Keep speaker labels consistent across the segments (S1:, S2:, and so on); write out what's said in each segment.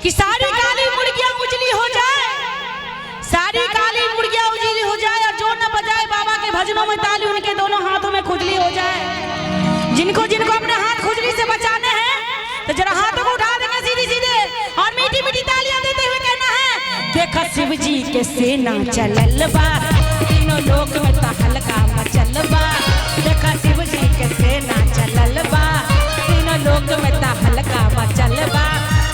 S1: कि सारी काली मुर्गियां उजली हो जाए, सारी काली मुर्गियां उजली हो जाए और जो न बजाए बाबा के भजनों में ताली, उनके दोनों हाथों में खुजली हो जाए। जिनको जिनको अपने हाथ खुजली से बचाने हैं तो जरा हाथों को उठा देंगे सीधे सीधे और मीठी मीठी तालियां देते हुए कहना है, देखा शिव जी के सेना चलल बा, तीनों लोक में तहलका मचल बा। देखा शिव जी के सेना चलल बा, तीनों लोक में तहलका मचल बा।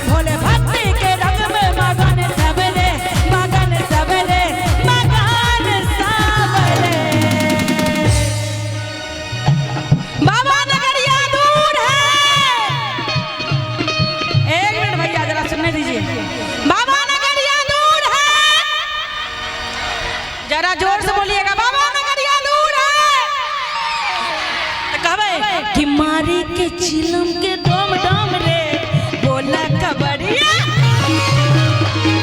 S1: भोले भक्ति के रंग में मगन सबरे, मगन सबरे, मगन सबरे। बाबा नगरिया दूर है। एक मिनट भैया जरा सुनने दीजिए। बाबा नगरिया दूर है, जरा जोर से बोलिएगा, बाबा नगरिया दूर है। तो कहबे कि मारी के चिलम के दम दम रे, बोला कबड़िया।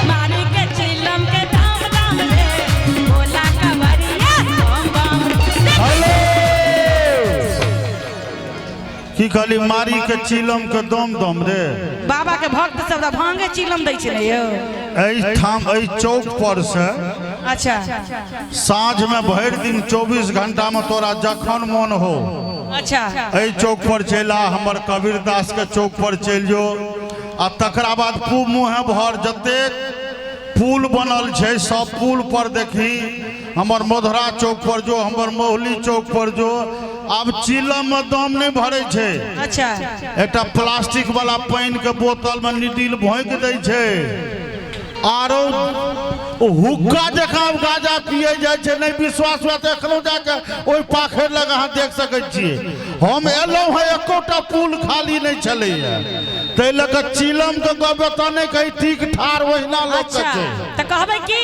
S1: मारी के चिलम के दम दम रे, बोला कबड़िया बम बम रे।
S2: हेलो, की कहली? मारी के चिलम के दम दम रे।
S1: बाबा के भक्त सब तऽ भांगे चिलम दै छै ने यौ।
S2: एहिठाम एहि चौक पर से
S1: अच्छा,
S2: साँझ में भरि दिन 24 घंटा में तोरा जखन मन हो
S1: अच्छा,
S2: एहि चौक पर चलि आ, हमर कबीर दास के चौक पर चलि जो, आ तकरा बाद पूब मुँहे भर जतेक पुल बनल छै सब पुल पर देखी, हमर मधुरा चौक पर जो, हमर महुली चौक पर जो। आब चिलम में दम नहि भरै छै।
S1: अच्छा,
S2: एकटा प्लास्टिक वाला पानि के बोतल में निडिल भोंकि दै छै, आरो हुक्का जकाँ गाजा पिए जाइ छै। नहि विश्वास हुआ तऽ एखनो जाके ओहि पाखरि लग अहाँ देख सकै छियै। हम एलहुँ हँ, एकोटा पुल खाली नहि छलैया, ताहि लऽ कऽ चिलम के गप एतऽ नहि कही, ठीक ठार ओहिना लोक
S1: अच्छा
S2: छै।
S1: तऽ कहबै की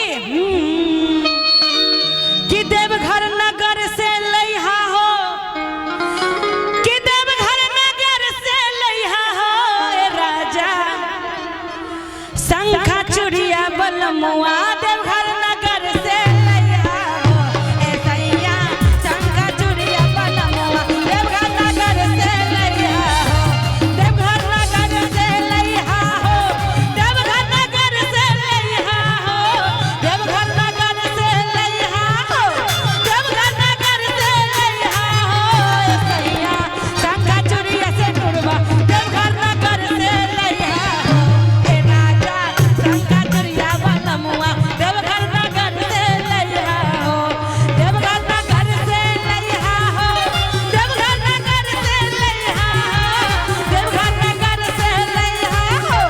S1: कि देवघर नगर से लैहा हो, कि देवघर नगर से लैहा हो ए राजा, शंखा चूड़िया बलमुआ। देवघर नगर से लैहा हो ए सैया, शंखा चूड़िया बलमुआ। देवघर नगर से लैहा हो, देवघर नगर से लैहा हो, देवघर नगर से लैहा हो, देवघर नगर से लैहा हो, देवघर नगर से लैहा हो ए सैया, शंखा चूड़िया से टुरबा। देवघर नगर से लैहा हो ए राजा, शंखा चूड़िया बलमुआ। देवघर नगर से लैहा हो, देवघर नगर से लैहा हो, देवघर नगर से लैहा हो, देवघर नगर से लैहा हो,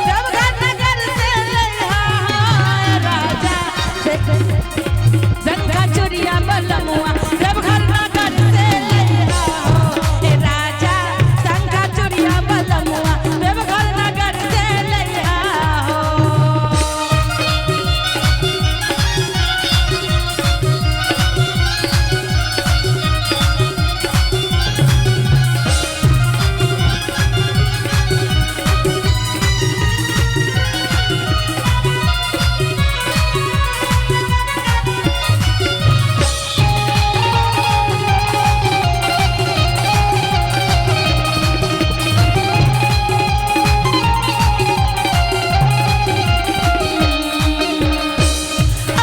S1: देवघर नगर से लैहा हो ए राजा, शंखा चूड़िया बलमुआ। देवघर नगर से लैहा हो ए राजा, शंखा चूड़िया बलमुआ। देवघर नगर से लैहा हो।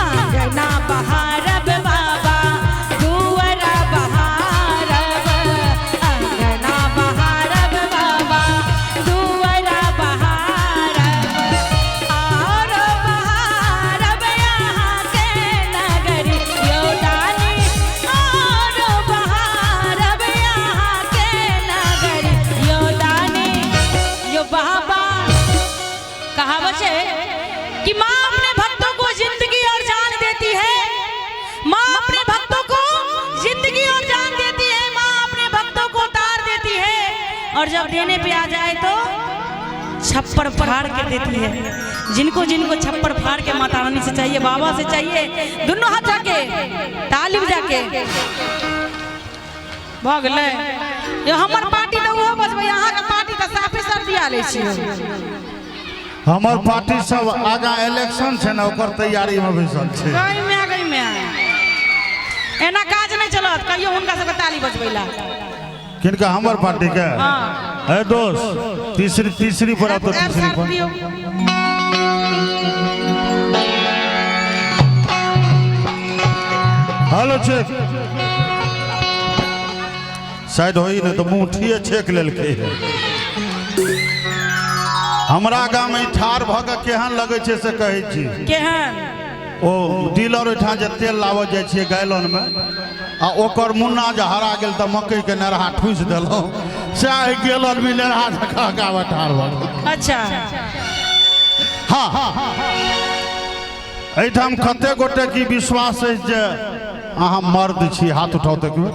S1: आंगना बहारब बाबा, दुअरा बहारब। आंगना बहारब बाबा, दुअरा बहारब। और बहारब यहाँ के नगरी योदानी, और बहारब यहाँ के नगरी योदानी। यो बाबा, कहावत है कि माँ अपने भक्तों को जिंदगी और जान देती है, माँ अपने भक्तों को जिंदगी और जान देती है, माँ अपने भक्तों को तार देती है, और जब देने पे आ जाए तो छप्पड़ फाड़ के देती है। जिनको जिनको छप्पड़ फाड़ के माता रानी से चाहिए, बाबा से चाहिए, दोनों हाथ जाके ताली बजा के भऽ गेलै। यो हमर पार्टी तऽ ओहो बजबै, अहाँके पार्टी तऽ साफे सर्दिया लै छी।
S2: हमर पार्टी सब आगाँ इलेक्शन छै ने, ओकर तैयारी में बैसल छै।
S1: गई में गई में एना काज नहि चलत। कहियो हुनका सबके ताली बजबै ला।
S2: किनका? हमर पार्टी के?
S1: हाँ।
S2: है दोस्त, तीसरी तीसरी पर आओ तो
S1: एफ
S2: तीसरी
S1: साफ
S2: पर।
S1: दियौ।
S2: हेलो चेक, शायद होई ने तो मुँह ठिए छेक लेलकै। हमरा गाम में ठार भऽ के केहन लगै छै से कहै छी।
S1: केहन?
S2: ओ डीलर ओहिठाम जे तेल लाबऽ जाइ छियै गैलन में, आ ओकर मुन्ना जे हरा गेल तऽ मकई के नेरहा ठूसि देलहुँ, सएह एहि गैलन में नेरहा जकाँ गामे ठाढ़ भऽ गेल।
S1: अच्छा।
S2: हाँ, एहिठाम कते गोटे की विश्वास अछि जे अहाँ मर्द छी? हाथ उठाउ तऽ एक बेर।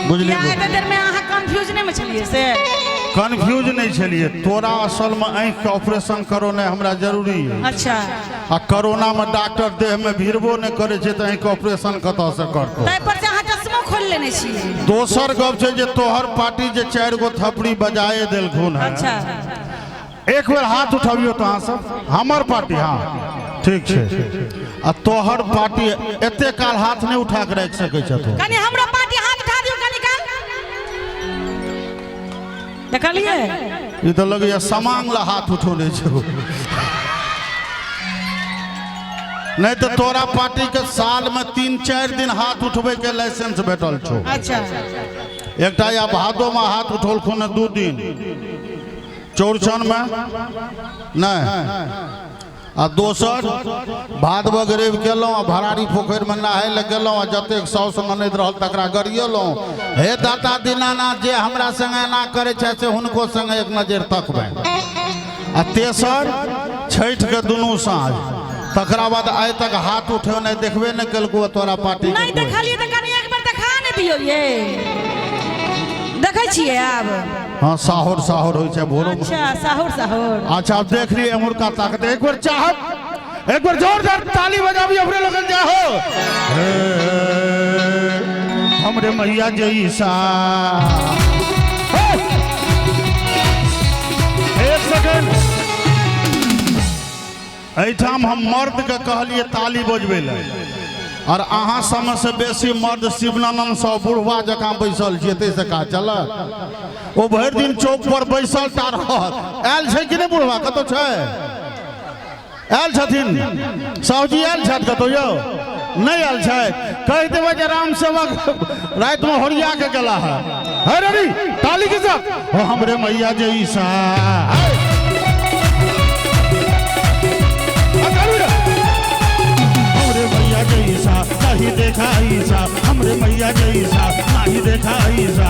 S2: बुझलियै?
S1: किया एते देर में अहाँ कंफ्यूज नहि मे छलियै से?
S2: कन्फ्यूज नहि छलियै। तोरा असल में आँखि के ऑपरेशन करोनाइ हमरा जरूरी है।
S1: अच्छा।
S2: आ कोरोना में डॉक्टर देह में भिड़बो नहि करै छै तऽ आँखि के ऑपरेशन कतऽ से करतौ?
S1: ताहि पर से अहाँ चश्मो खोलि लेने छी।
S2: दोसर गप छै जे तोहर पार्टी जे 4 गो थपड़ी बजाए देलखुन है।
S1: अच्छा।
S2: एक बेर हाथ उठबियौ तऽ अहाँ सब। हमर पार्टी, हाँ ठीक छै। आ तोहर पार्टी एते काल हाथ नहि उठा के राखि सकै छथुन।
S1: कनि हमरो पार्टी हाथ उठा दियौ कनि काल। देखलियै?
S2: ई तऽ लगैया समांग ला हाथ उठौने छै। नहि तऽ तोरा पार्टी के साल में 3-4 दिन हाथ उठबै के लाइसेंस भेटल छौ।
S1: अच्छा।
S2: एकटा या भादो में हाथ उठौलखुन 2 दिन, चौरचन में नहीं, आ दोसर भादवक रवि केलहुँ आ भरारी पोखरि में नहाय लए गेलहुँ आ जतेक साउस ननैद रहल तकरा गरियेलहुँ। हे दाता दीनानाथ, जे हमरा संगे एना करै छै से हुनको संगे एक नजर तकबनि। आ तेसर छठि के दुनू साँझ, तकरा बाद आइ तक हाथ उठेनाइ देखबे नहि केलको तोरा पार्टी के
S1: नहि
S2: कोइ।
S1: देखलियै तऽ कनि एक बेर देखा ने दियौ ये। देखै छियै आब?
S2: हाँ, साहोर साहोर होइ छै भोरो में।
S1: अच्छा, साहोर साहोर।
S2: अच्छा, अब देख लिए एम्हुरका ताकत। एक बेर चाहब, एक बेर जोरदार ताली बजाबी अपने लोगन जाहो। हमरे मैया जैसा। एक सेकेंड, एहिठाम हम मर्द के कहलिए ताली बजबै लए, और अहाँ समय से बेसी मर्द शिवनानंद सब बुढ़वा जकाँ बैसल छियै, ताहिसँ काज चलत? ओ भरि दिन चौक पर बैसल टा रहत। आयल छै कि नहि बुढ़वा? कतौ छै? आयल छथिन साहुजी? आयल छथि कतौ यौ? नहि आयल छै? कहि देबै जे राम सेवक रातिमे होरिया के गेला है। हे रवि, ताली के साथ। ओ हमरे मैया जैसा। हमरे मैया जैसा नहीं देखा ऐसा, हमरे मैया जैसा नहीं देखा ऐसा।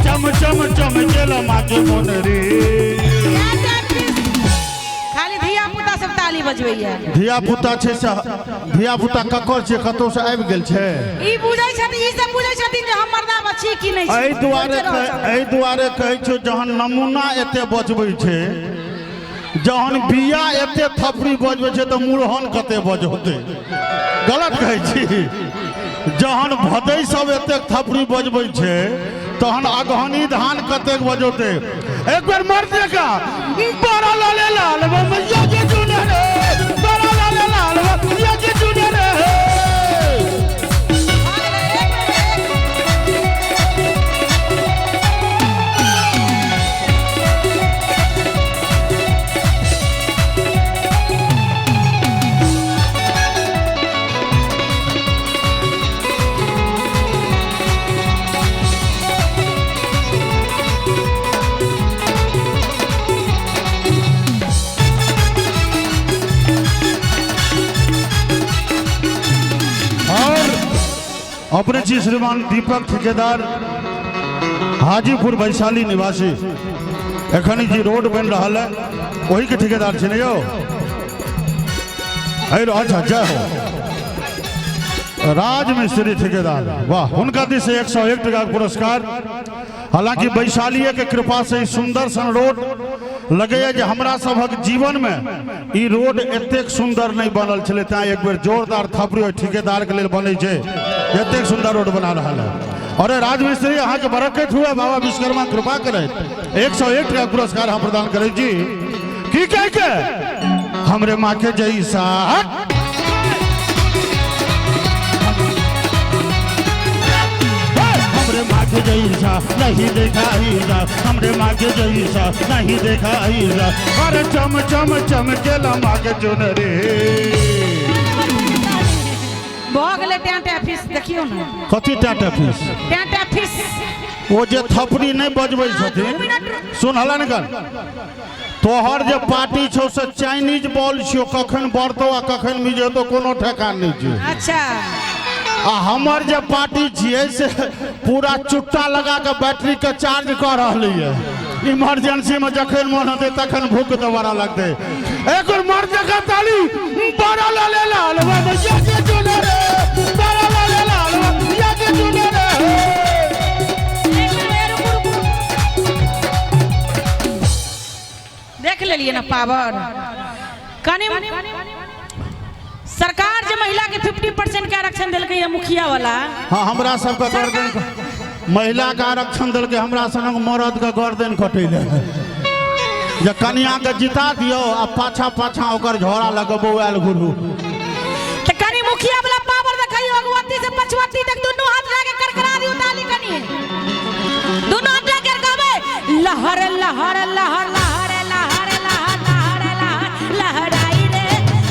S2: चम चम चम चल माँ के मोन रे।
S1: खाली धिया पुता सब ताली बजबैया।
S2: धिया पुता छै से, धिया पुता ककर छै? कतौ से आबि गेल छै?
S1: ई बुझै छथिन, ई सब बुझै छथिन जे हम मर्दावा छी कि नहि छी।
S2: एहि दुआरे कहै छियौ, जहन नमूना एते बजबै छै, जहन बिया एते थपड़ी बजबै छै, तऽ मुरहन कते बजौतै? गलत कहै छी? जहन भदै सब एते थपड़ी बजबै छै, तहन अगहनी धान कतेक बजौतै? एक बेर मर्द जकाँ बड़ा लाले लाल मैया के चुने रे, बड़ा लाले लाल मैया के चुने रे। अपने जी श्रीमान दीपक ठेकेदार, हाजीपुर वैशाली निवासी, एखन जी रोड बनि रहल है वही के ठेकेदार छी ने यौ? अच्छा, जय हो राज मिस्त्री ठेकेदार, वाह। हुनका दिस से 101 टका के पुरस्कार। हालांकि वैशालीए के कृपा से ई सुंदर सन रोड लगैया जे हमरा सभक जीवन में ई रोड एतेक सुंदर नहीं बनल छलै, तैं एक बेर जोरदार थपड़ी ओहि ठेकेदार के लेल बनै छै, एतेक सुंदर रोड बना रहल है। अरे राजमिस्त्री, अहाँ के बरकत हुए, बाबा विश्वकर्मा कृपा करैत। 101 टका पुरस्कार हम प्रदान करै छी। की कह के हमरे माँ के जैसा, हमरे माँ के जैसा नहीं देखा ऐसा, हमरे माँ के जैसा नहीं देखा ऐसा। अरे चम चम चमकेला माँ के चुनरी।
S1: भऽ गेलै टाटा फीस, देखियौ ने।
S2: कथी टाटा फीस?
S1: टाटा फीस।
S2: ओ जे थपड़ी नहि बजबै छथिन, सुन हलन कर, तोहर जे पार्टी छौ से चाइनीज बॉल छियौ, कखन बढ़तौ आ कखन मिजेतौ कोनो ठेकान नहि छै।
S1: अच्छा।
S2: आ हमर जे पार्टी छियै से पूरा चुट्टा लगा के बैटरी के चार्ज कऽ रहलैए, इमरजेंसी में जखन मन हेतै तखन भूख दोबारा लगतै। एक मर जगह ताली बड़ा लाले लाल भैया के चुने रे, बड़ा लाले लाल भैया के चुने रे।
S1: देख लेलिए ना पावर। कनि सरकार जे महिला के 50% के आरक्षण देलकै है मुखिया वाला।
S2: हाँ, हमरा सबके गर्दन महिला के आरक्षण देलकै, हमरा सनक मरद के गर्दन कटैले। जे कनिया के जिता दियौ आ पाछा पाछा ओकर झोरा लगबो आयल गुरु।
S1: त कनि मुखिया वाला पावर देखियौ, अगुवती से पछुअती तक दुनू हाथ लगा के करकरा दियौ ताली। कनि दुनू हाथ लगा के कहबै लहर लहर लहर लहर लहर लहर लहर लहर लहराई रे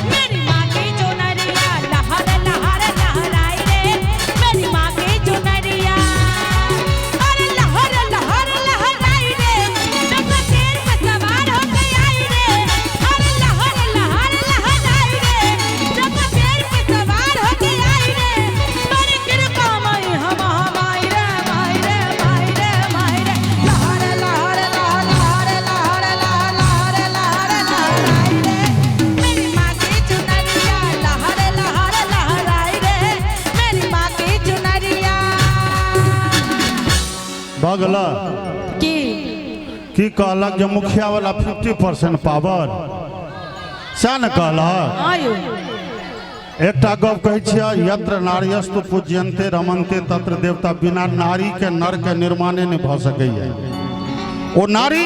S1: मेरी माँ की चुनरिया, लहर लहर लहराई रे मेरी माँ की चुनरिया। अरे लहर लहर लहराई रे जब शेर पे सवार होके आई रे, अरे लहर लहर लहराई रे जब शेर पे सवार होके आई रे, बड़ी कृपा मई हम हमाई रे माई रे माई रे माई रे, लहर लहर लहर लहर लहर लहर लहर लहर लहराई रे मेरी माँ की चुनरिया, लहर लहर लहराई रे मेरी माँ की चुनरिया।
S2: भऽ गेल
S1: की
S2: की कहलक जे मुखिया वाला 50% पावर, सएह ने कहलक।
S1: आयु
S2: एकटा गप कहै छियै, यत्र नार्यस्तु पूज्यन्ते रमन्ते तत्र देवता। बिना नारी के नर के निर्माणे नहि भऽ सकैए। ओ नारी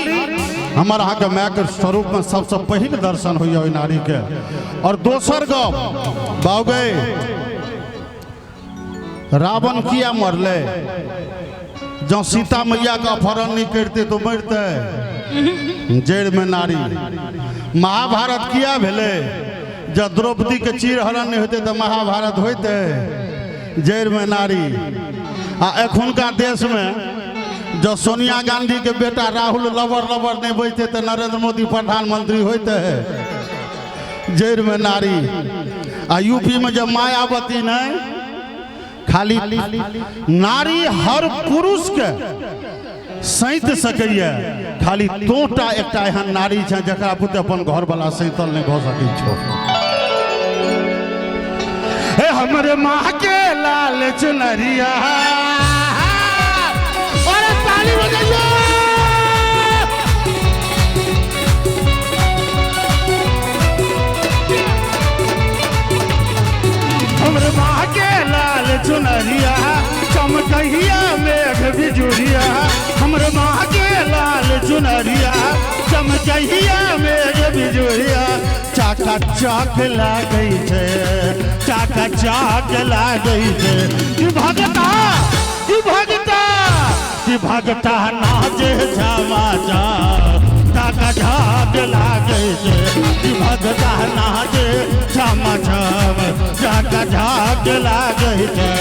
S2: हमर अहाँके मायके स्वरूप में सबसँ पहिल दर्शन होइए ओहि नारीके। और दोसर गप बाबू गए, रावण किया मरलै? जँ सीता मैया के अपहरण नहीं करते तो मरते, जड़ि में नारी। महाभारत किया भेलै? जब द्रौपदी के चीरहरण नहीं होते तो महाभारत होते, जड़ि में नारी। आ एखुनका देश में जब सोनिया गांधी के बेटा राहुल लबर लबर नहीं बजते तो नरेंद्र मोदी प्रधानमंत्री होते, जड़ि में नारी। आ यूपी में जब मायावती नहीं, खाली नारी हर पुरुष के सैत सकैए, खाली तोटा एकटा एहन नारी छै जकरा बुते अपन घरवाला सैतल नहीं भऽ सकै छौ। हे हमरे माँ के लाल चुनरिया, अरे ताली बजाइयो। हमरे माँ के लाल चुनरिया चमकहिया मेघ बिजुरिया, हमरे माँ के लाल चुनरिया चमकहिया मेघ बिजुरिया। चाका चाक लागै छै, चाका चाक लागै छै, कि भगता कि भगता कि भगता नाचे झमा जा, चाका झाक लागै छै, कि भगता नाचे झमा झम, चाका झाक लागै छै।